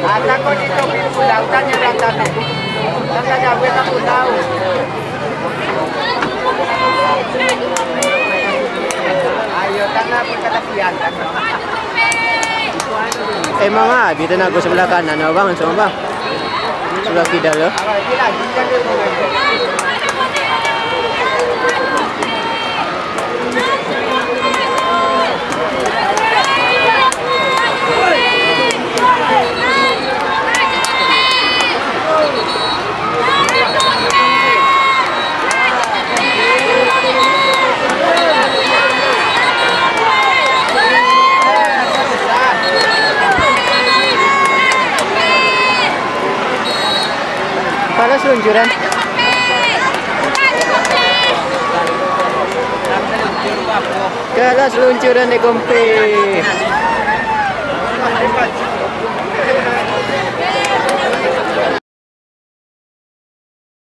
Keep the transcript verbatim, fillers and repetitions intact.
Asa ko di topi pulau, tanyo urang tadi. Kan sajo gue ka pulau. Ayo, tanah pun kada kian, kan. Emang ah, di tanago sabalah kanan, abang, langsung, abang. Sabalah kida tu. Kalah seluncuran. Kalah seluncuran dek Kompe.